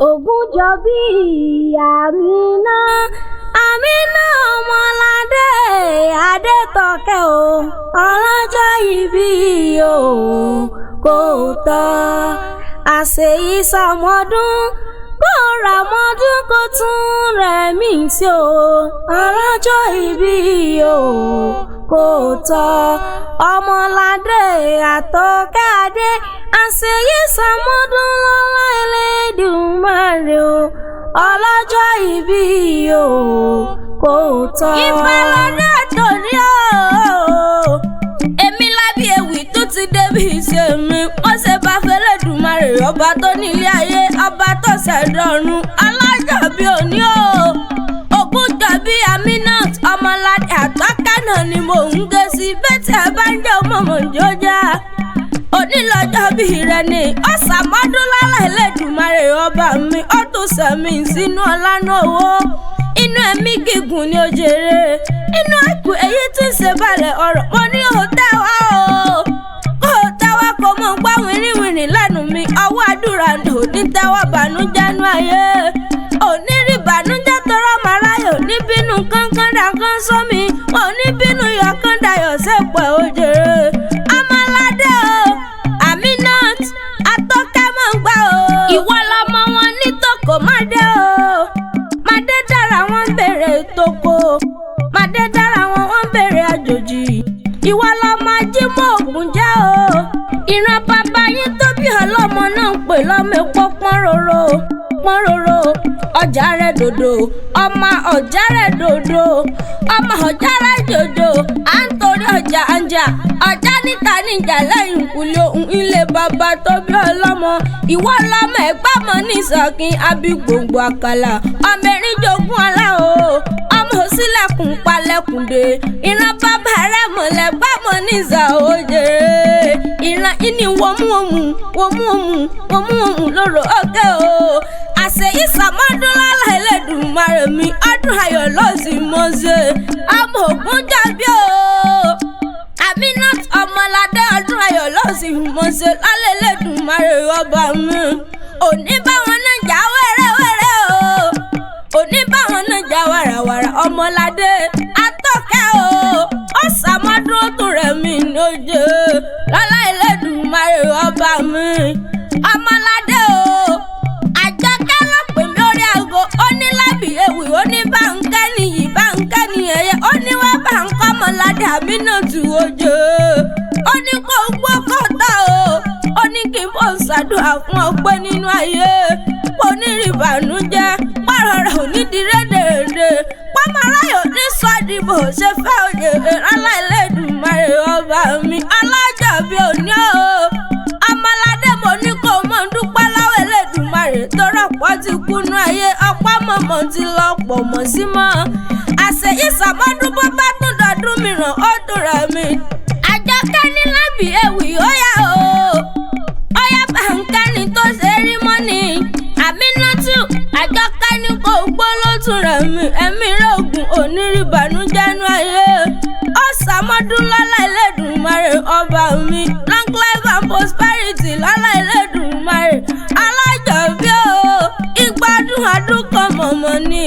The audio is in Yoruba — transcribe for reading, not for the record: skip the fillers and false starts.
Ògúnjọ́bí Àmínà, Àmínà Ọmọládé Adétọ́kẹ́ o, ọlọ́jọ́ ìbí o kò tọ́. Àṣeyí sàmọ́dún kó ra mọ́dún kó tún rẹ̀ mí sí o, ọlọ́jọ́ ìbí o kò tọ́. Ọmọládé Àtọ́kẹ́ Adé, àṣeyí sàmọ́dún lọ́lá Elédùmarè o, ọlọ́jọ́ ìbí o kò tọ́. Ìbálòdé tòní o, èmi lábí ewì tó ti débi ìṣe mi. Wọ́n ṣe bá fẹ́lẹ́dùmarè, ọba tó nílé ayé, ọba tó ṣẹ̀dọ̀run, alájọbí òní o. Ògúnjọ́bí Aminat Ọmọládé Àtọ́kẹ́ náà ni mò ń gé sí. Bẹ́tẹ̀ ẹ bá ń jẹ́ mọ̀mọ́ jọjá. Onílọ́jọ́ bí rẹ ni ọ̀sàmọ́dún lálẹ́ Elédùmarè ọba mi, ó tún sẹ̀mí sínú ọlá náà owó. Inú ẹ̀mí gígùn ni ó jèrè, inú àìkú èyí tí ń ṣe balẹ̀ ọ̀rọ̀. Mo ní ò tẹ́wọ́ o, kò tẹ́wọ́, kò mọ̀ ń gbọ́ wìrìwìrì lẹ́nu mi. Ọwọ́ àdúrà ni ò ní tẹ́wọ́ bànújẹ́ nú ayé, òní rí bànújẹ́ tọrọ màráyò ní bínú kánkán dàkán sómi, òní bínú yọkán dayọ̀ sẹ́pẹ̀ ó jèrè. Ọmọládé o, Aminat Àtọ́kẹ́ mọ̀ ń gbà o, ìwọ lọmọ wọn ní tòkó má dé o. Màdé dára wọn ń bèrè ìtòkò, màdé dára wọn wọ́n ń bèrè àjòjì. Ìwọ lọmọ ajímọ̀ ògùn jẹ́ o. Ìran bàbá yín tó bí ọlọ́mọ náà ń pè lọ́mọ epo pọ́n roro pọ́n roro. Ọjà rẹ̀ dòdò, ọmọ ọjà rẹ̀ dòdò, ọmọ ọjà rẹ̀ dòdò. À ń torí ọjà ń jà, ọjà níta níjà lẹ́yìn kùlé ohun ilé bàbá tó bí ọlọ́mọ. Ìwọ lọmọ ẹ̀gbọ́n mọ ní ìsọ̀kin àbí gbòǹgbò àkàlà, ọmọ erin jogún ọlá o, ọmọ òsínlẹ̀kùn palẹ̀kùn dé. Ìran bàbá rẹ̀ mọ̀lẹ́gbọ́n mọ ní ìsà òjè. Ìran ìní wọ́mú wọ́mú wọ́mú wọ́mú wọ́mú lóró ọ̀kẹ́ o. Àṣẹ ìsàmọ́dún lálẹ́ Elédùmarè mi, ọdún ayọ̀ lọ́sìn mọ́ṣẹ́. Ọmọ Ògúnjọ́bí o, Aminat Ọmọládé, ọdún ayọ̀ lọ́sìn mọ́ṣẹ́ lálẹ́ Elédùmarè ọba mi. Òní báwọn náà jà wẹ́rẹ́wẹ́rẹ́ o, òní báwọn náà jà wàràwàrà. Ọmọládé Àtọ́kẹ́ o, ọ̀sàmọ́dún tó rẹ̀ mí lóye lọ́lá Elédùmarè ọba mi. Ọmọládé o, Àjọkẹ́ ló pè mí lórí aago, ó ní lábì ewì, ó ní báńkẹ́ nìyí báńkẹ́ nìyẹyẹ, ó ní wá báńkọ́ Ọmọládé Aminat oje, ó ní kó gbó kọ́tà o, ó ní kí n bò ṣàdúrà fún ọpẹ́ nínú ayé, kò ní rí ìbànújẹ́, pàrọ̀ rẹ̀ ò ní di rédèrèdè, pọ́nmọ́ráyò ní sọ́ọ̀dìbò ṣe fẹ́ òye rálá Elédùmarè ọba mi. Alájọbí òní o, Ọmọládé, mo ní kó mọ̀ ń dúpẹ́ lọ́wọ́ Elédùmarè tó rọ̀pọ̀ ti kúnú ayé, ọ̀pọ̀ mọ̀mọ́ ti lọ pọ̀ mọ́ sí mọ́. Àṣẹ ìsàmọ́dún bó bá tún dọdún mìíràn ó dùn rẹ̀ mi. Àjọkẹ́ ní lábì ewì ó yá o, ó yá bàǹkẹ́ ni tó ṣe rí mọ́ni. Àmínátù Àjọkẹ́ ní kò gbó ló tún rẹ̀ mí, ẹ̀mí rògùn onírìbànújẹ́ nú ayé. Ọ̀sàmọ́dún lọ́lá Elédùmarè ọba mi, long life and prosperity lọ́lá Elédùmarè. Alájọbí o, ìgbádùn ọdún kan mọ̀mọ́ ni.